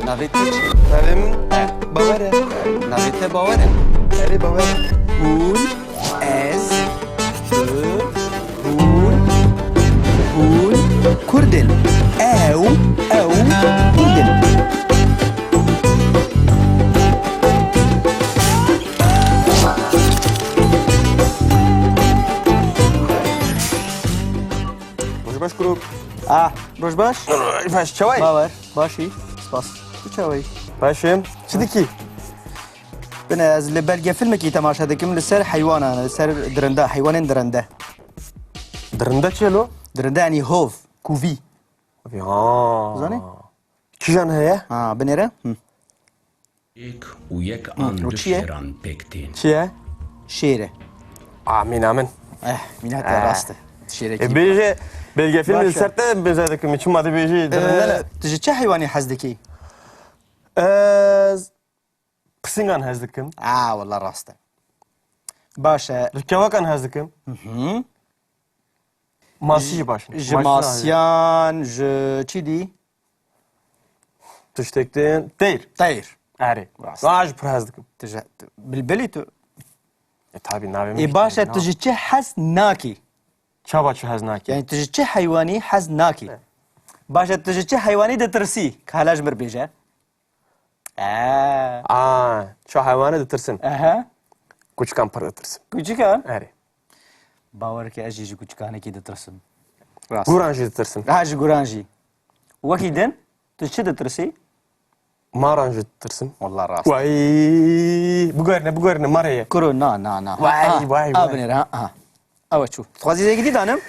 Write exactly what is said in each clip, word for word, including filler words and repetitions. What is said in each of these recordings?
Navê te çi? Navê min Bawer e. Navê te Bawer e? Erê, Bawer e. Hûn, ez, tu, hûn, hûn Kurd in. Ew, ew Kurd in. Roj baş kuro. Ah, roj baş. Roj baş, çawa yî? Bawer, baş î. Spas. Tu çawa yî? Baş im. Çi dikî? Bine, ez li belgefilmekî temaşe dikim li ser heywanan, li ser dirinde, heywanên dirinde. Dirinde çi ye lo? Dirinde, yanî hov, kuvî. Ya. Zanî? Kîjan heye? Ha, binêre? Hı. Yek û yek Hı, an o du çi ye? Şêran pêk tên. Çi ye? Şêr e. A, mîna min. Eh, mîna te Eh. rast e. Şêrekî. E, bêje, belgefilm Baş e. Ser te bêje dikim, çima dibêjî dirinde ne? Ee, tu ji çi heywanî hez dikî? Ez pisingan hez dikim. A, wela rast e. Baş e. Ji kewakan hez dikim. Hı hı. Masî jî baş in. Ji Masî masiyan, ji çi dî? Tiştek din. Teyr. Teyr. Erê. Rast. Wan jî pir hez dikim. Tu ji, tu bilbilî tu. E, tabî navê min Ê jî baş e, Teyr, tu na. Ji çi hez nakî? Çawa çi hez nakî? Yani tu ji çi heywanî hez nakî? E. Baş e, tu ji çi heywanî ditirsî? Ka hela ji mir bêje. Ee. Aa, çi heywanê ditirsim? Aha. Kuçikan pir ditirsim. Kuçikan? Erê. Bawer ke ez jî ji kuçikanekî ditirsim. Rast. Guran jî ditirsim. Ha, ji guran jî. Wekî din, tu çi ditirsî? Maran jî ditirsim. Wallah rast. Way, biguherine, biguherine, mar heye. Kuro, na, na, na. Way, Ha, way, ha, way. Binêre, ha, ha. Ew çû. Dixwazî zêgidî danim?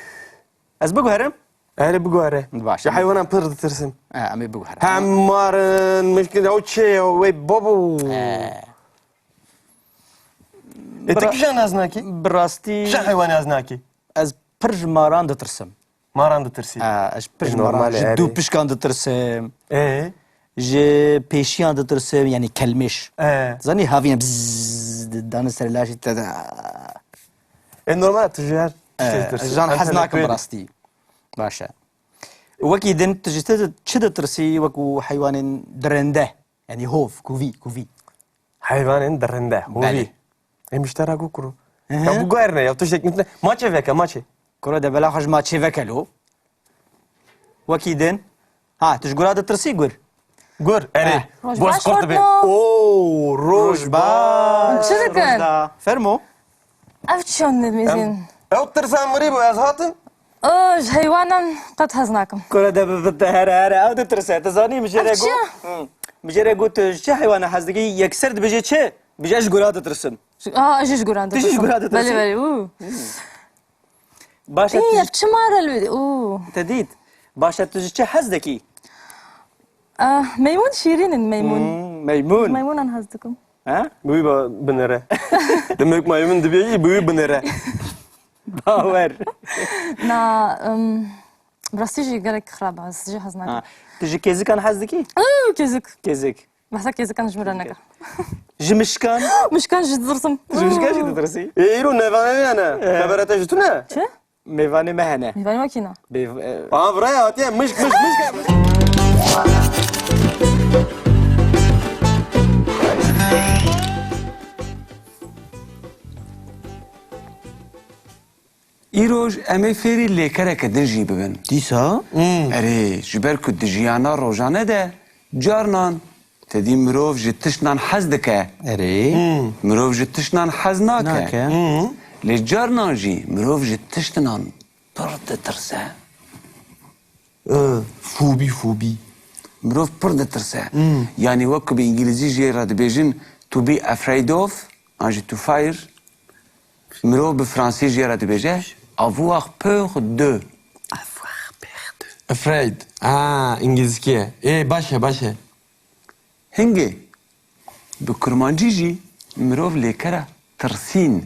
Ez biguherim? Erê, biguhere. Baş. Ji heywanan pir ditirsim. E, em ê biguherin. Hem marin, mişkin, ew çi ye, wey babo. E. E, tu Bira- kîjan hez nakî? Bi rastî Kîjan heywanê hez nakî? Ez pir ji maran ditirsim. Maran ditirsî? E, ez pir E, ji maran, normal e, ji erê. Dûpişkan ditirsim. E? Ji pêşiyan ditirsim, yani kelmêş. E. Zanî havîne bzzz dane ser laşê te de. E, normal e, tu ji her tiştê E, ditirsin. Jan Em hez tenê nakim pê bi rastî. Baş e. Wekî din tu ji te çi ditirsî wekû heywanên dirinde? Yani hov, kuvî, kuvî. Heywanên dirinde, hovî. Belê. Em ji te re got kuro. Hı hı. Ya biguherine, ya tiştek min tune. Maçê veke, maçê. Kuro de bela xwe ji maçê veke lo. Wekî din. Ha, tu ji gura ditirsî gur? Gur, erê. Eh. Roj baş, Xortino. Oo, roj baş. Çi dikin? Roj da. Fermo. Ev çiyan dimêzin. Ew tirsa mirî bû, ez hatim. O, ji heywanan qet hez nakim. Kuro de bi, bi, bi, here, here, ew ditirse. Tu zanî, min jê re got. Ev çi ye? Hı. Min jê re got, tu ji çi heywana hez dikî? Yekser dibêje çi? Bêje, ez ji gura ditirsim. Ji, a, ez jî ji guran ditirsim. Tu jî ji gura ditirsim? Belê, belê. Û. Baş e, tu Ê, ev çi mare li wê? Û. Te dît. Baş e, tu ji çi hez dikî? Ah, meymun şîrîn in, meymun. Hmm, meymun. Meymunan hez dikim. Ha? Bi wî ba binêre. Demek meymun dibê jî bi wî binêre. Bawer. Na, em, bi rastî jî gelek xirab e, ez jî hez nakim. Ha. Tu ji kêzikan hez dikî? Iu, kêzik. Kêzik. Behsa kêzikan ji min re neke. Ji mişkan? Mişkan jî ditirsim. Ji mişkan jî ditirsî? Ê, îro nêvanê me hene. Eh. Xebera te ji tune? Çi? Mêvanê me hene. Mêvanê me kî ne? Bê, e, Aa, viraya hatiye mişk, mişk, mişk. Îroj em ê fêrî lêkereke din jî bibin. Dîsa? Hmm. Erê, ji ber ku di jiyana rojane de carnan te dî mirov ji tiştnan hez dike. Erê. Hmm. Mirov ji tiştnan hez nake. Nake. Hmm. Lê carnan jî mirov ji tiştnan pir ditirse. Ee, fobi, fobi. Mirov pir ditirse. Hmm. Yanî wek ku bi îngilîzî jê re dibêjin, to be afraid of, an jî to fear. Mirov bi fransî jê re dibêje, avoir peur de. Avoir peur de. Afraid. A, îngilîzkî ye. Ê, baş e, baş e. Hingê bi kurmancî jî mirov lêkera tirsîn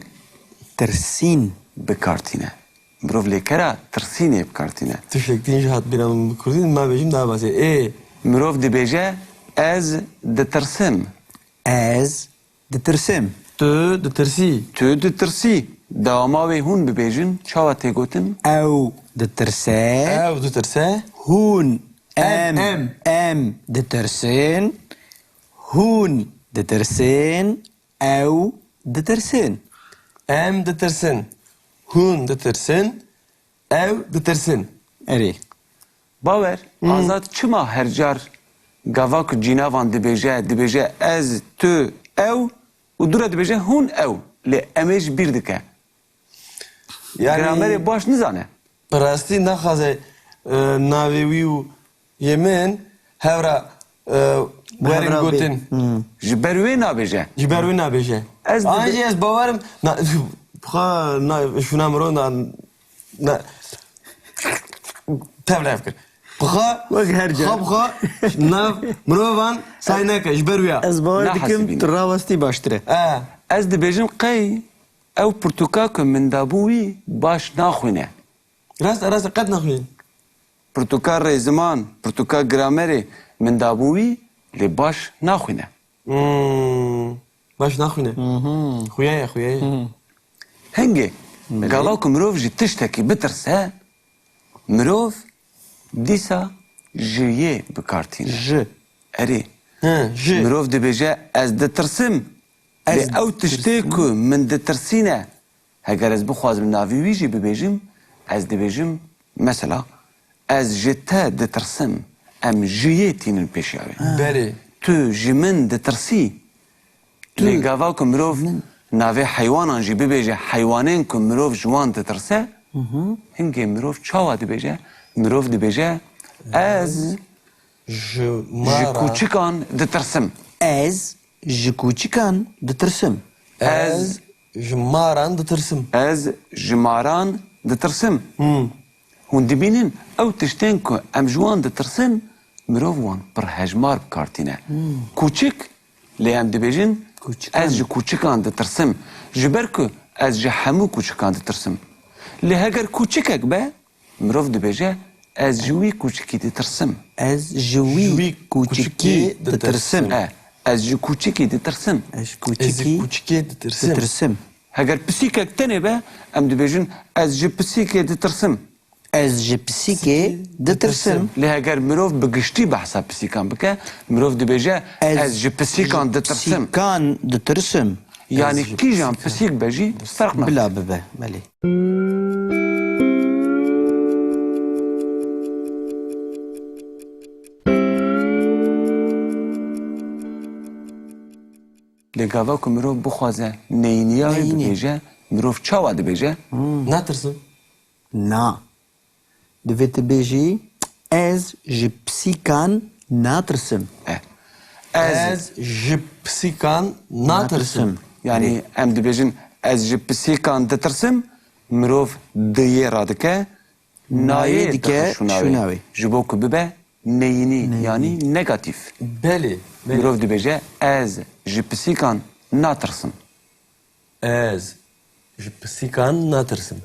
Tirsîn. bi kar tîne. Mirov lêkera tirsînê bi kar tîne. Tiştek din jî hat bîra min bi kurdî, ma bêjim daha basê. Ê. Mirov dibêje, ez ditirsim. Ez ditirsim. Tu ditirsî. Tu ditirsî. Dewama wê hûn bibêjin, çawa tê gotin? Ew ditirse. Ew ditirse. Hûn, Em, em, em ditirsin, hûn ditirsin, ew ditirsin. Em ditirsin, hûn ditirsin, ew ditirsin. Erê. Bawer, Azad çima her car gava ku cînavan dibêje, dibêje ez, tu, ew û dû re dibêje hûn, ew, lê em ê ji bîr dike. Yanî Gramerê baş nizane. Bi rastî naxwaze, e, navê wî û yê min hevra, e, werin gotin. Ji ber wê nabêje. Ji ber wê nabêje. Ez An dibe- jî ez bawerim, na, xwe na, şûna mirov na, na, tevlef kir. Bi xwe, Wek her ca. Xwe bi xwe nav mirovan say neke, ji ber wî ya. Ez bawer dikim Nahesibîne. Tu rawestî baştir e. E. Ez dibêjim qey ew pirtûka ku min dabû wî baş naxwîne. Rast e, rast e, qet naxwîne. Pirtûka rêziman, pirtûka gramerê min dabû wî lê baş naxwîne. Hmm, baş naxwîne. Xuya ye, xuya ye. Hingê, gava ku mirov ji tiştekî bitirse, mirov dîsa ji yê bi kar tîne. Ji. Erê. Hi, ji. Mirov dibêje, ez ditirsim. Ez Lê ew tiştê ditirsim. Ku min ditirsîne, heger ez bixwazim navê wî jî bibêjim, ez dibêjim, mesela, ez ji te ditirsim. Em ji yê tînin pêşiya wê. Belê. Tu ji min ditirsî. Tu Lê gava ku mirov ji min navê heywanan jî bibêje, heywanên ku mirov ji wan ditirse, hingê mirov çawa dibêje? Mirov dibêje, ez Ji ji mara. Kûçikan ditirsim. Ez ji kûçikan ditirsim. Ez ji maran ditirsim. Ez ji maran ditirsim. Hmm. Hûn dibînin, ew tiştên ku em ji wan ditirsin, mirov wan pir hejmar bi kar tîne. Hmm. Kûçik, lê em dibêjin, Kûçikan. Ez ji kûçikan ditirsim. Ji ber ku ez ji hemû kûçikan ditirsim. Lê heger kûçikek be, mirov dibêje, ez ji wî kûçikî ditirsim. Ez ji wî Ji wî kûçikî kûçikî ditirsim. ditirsim. E, ez ji kûçikî ditirsim. Ez ji Ez ji kûçikî kûçikê ditirsim. ditirsim. Heger pisîkek tenê be, em dibêjin, ez ji pisîkê ditirsim. Ez ji pisîkê ditirsim. Lê heger mirov bi giştî behsa pisîkan bike, mirov dibêje, Ez ez ji pisîkan ji ditirsim. Pisîkan ditirsim. Yanî Ez ji kîjan pisîkan pisîk be jî, ditirsim. Ferq nake. Bila bibe, belê. Lê gava ku mirov bixwaze neyîniya wê Neyînî. Bibêje, mirov çawa dibêje? Hmm. Natirsim. Na. Divê tu bêjî, ez ji pisîkan natirsim. Eh. Ez Ez ji pisîkan natirsim. Natirsim. Yanî em dibêjin, ez ji pisîkan ditirsim, mirov di yê radike, nayê Nayê dike dike şûna wê. Şûna wê. Ji bo ku bibe neyînî, Neyînî. Yanî negatîf. Belê, belê. Mirov dibêje, ez ji pisîkan natirsim. Ez ji pisîkan natirsim.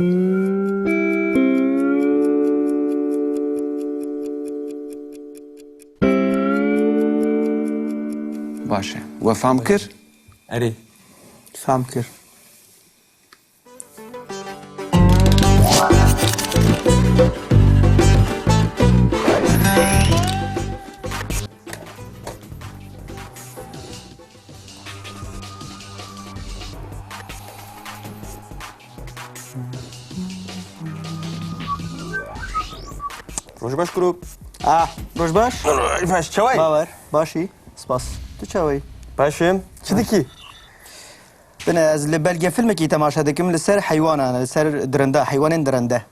Baş e. We fam kir? Erê. Fam kir. Roj baş, grup. Ah, roj baş. Roj baş, çaway? Bawer, başî. Spas. Tu çaway? Başim. Çi dikî? Bine, ez li belgefilmekî temaşe dikim, li ser heywanan, li ser dirinda, heywanên dirinde.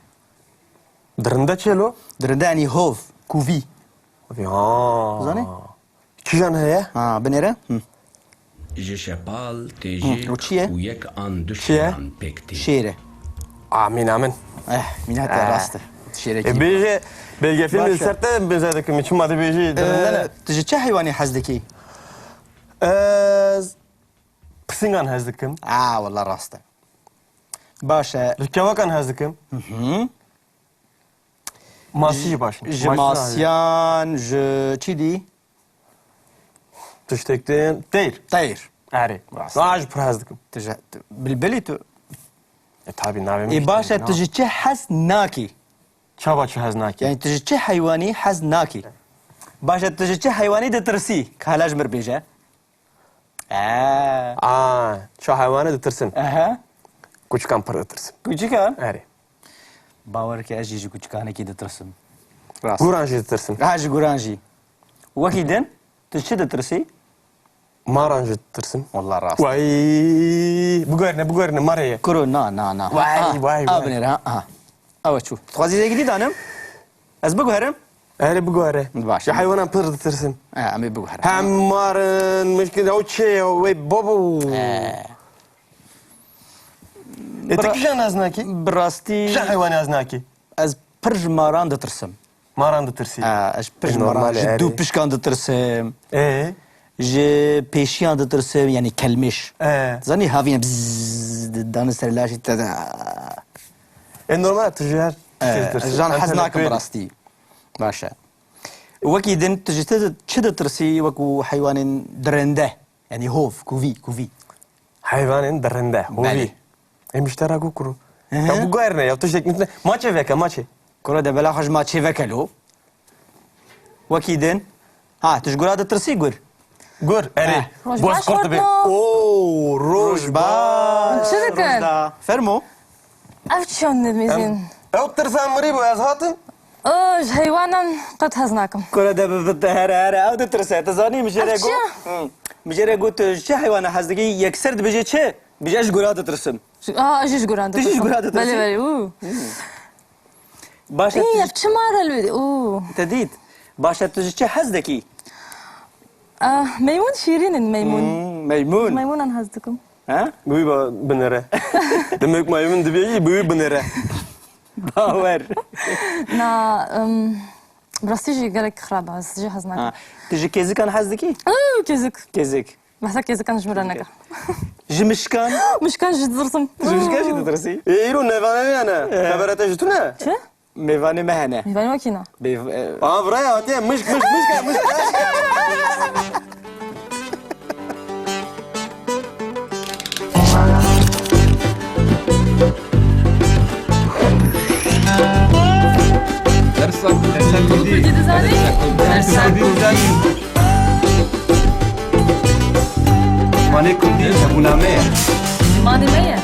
Dirinde çi lo? Dirinde, yanî hov, kuvî. Kuvî, ha. Zanî? Kîjan heye? Ha, binêre? Hı. Ji şepal tê Hı, jê o çi ye? Û yek an du Çi ye? Şêran pêk tê. Şêr e. Amin, amin. Eh, mîna te Eh. Rast e. Şêrekî. E, bêje, belgefilm Baş e. Ser te bêze dikim, çima dibêjî, dirinde ne? Eh, tu ji çi heywanî hez dikî? Ez pisingan hez dikim. Ah, wela rast e. Baş e. Ji kewakan hez dikim. Hı hı. Masî jî baş in. Ji Masî masiyan, ji çi dî? Tiştek din. Teyr. Teyr. Erê. Rast. Daha jî pir hez dikim. Tu ji, tu, bilbilî tu. E, tabii, navê min Ê, jî baş e, Teyr, tu ne? Ji çi hez nakî? Çawa çi hez nakî? Yani tu ji çi heywanî hez nakî? Baş e, tu ji çi heywanî ditirsî? Ka hela ji mir bêje. Ee. Aa, çi heywanî ditirsim? Aha. Kuçikan pir ditirsim. Kuçikan? Erê. Bawer ke ez jî ji kuçikanekî ditirsim. Rast. Guran jî ditirsim. Ha, ji guran jî. Wekî din, tu çi ditirsî? Maran jî ditirsim. Wallah rast. Way, biguherine, biguherine, marê ye. Kuro, na, na, na. Way, ha, way, ha, way. Binêre, ha, ha. Ew çû. Dixwazî zêgidî danim? Ez biguherim? Erê, biguhere. Baş. Ji heywanan pir ditirsim. E, em ê biguherin. Hem marin, mişkil, ew çê ye, wey babo. E. E, tu Bira-, kîjan ez nakî? Bi rastî Kîjan heywanê ez nakî? Ez pir ji maran ditirsim. Maran ditirsî? E, ez pir E, ji maran, normal e, ji erê. Dûpişkan ditirsim. E? Ji pêşiyan ditirsim, yanî kelmêş. E. Zanî havîn bzzz dane ser laşê te de. E, normal, tu ji her E, tiştê ditirsin. Jan Em hez nakim bi rastî. Baş e. Wekî din, tu ji te çi ditirsî wekû heywanên dirinde? Yanî hov, kuvî, kuvî. Heywanên dirinde, hovî. Belê. Em ji te re got kuro. Hı hı. Ya biguherine, ya tiştek nutine. Maçê veke, maçê. Kuro de bela xwe ji maçê veke lo. Wekî din. Ha, tu ji gura ditirsî gur? Gur, erê. Ha. Roj baş, Bozkurt dibe. Hortmo. Oo, roj baş. Çi dikin? Roj da. Fermo. Ev çiyan dimîzin. Em, ew tirsa mirî bû, ez hatim. O, ji heywanan qet hez nakim. Kure de bi, bi, here, here, ew ditirse. Tu zanî, min jê re got. Ev çi? Hı. Min jê re got, tu ji çi heywana hez dikî? Yekser dibêje çi? Bêje, ez ji gura ditirsim. Ji, a, ez jî ji guran ditirsim. Tu jî ji gura ditirsim? Belê, belê, û. Hı. Baş e, Î, tu ev çi mare li wê? Û. Te dît. Baş e, tu ji çi hez dikî? Ah, meymun şîrîn in, meymun. Hmm, meymun. Meymunan hez dikim. Ha? Bi wî ba-, binêre. Demek maymun dibê yî, bi wî binêre. Bawer. Na, em, bi rastî jî gelek xirab e, ez jî hez nakim. Ha. Tu ji kêzikan hez dikî? Iu, kêzik. Kêzik. Behsa kêzikan ji min re neke. Ji mişkan? Mişkan jî ditirsim. Ji mişkan jî ditirsî? Ê, îro nêvanê me hene. Ee. Xebera te ji tu ne? Çi? Mêvanê me hene. Mêvanê me kî ne? Bê-, e, Aa, viraya hatiye, mişk, mişk, mişk, mişk. Dersa, dersa Kurdî. Kurdî dizanî? Dersa Kurdî. Dersa Kurdî. Zimanê Kurdî hebûna me ye. Zimanê me ye.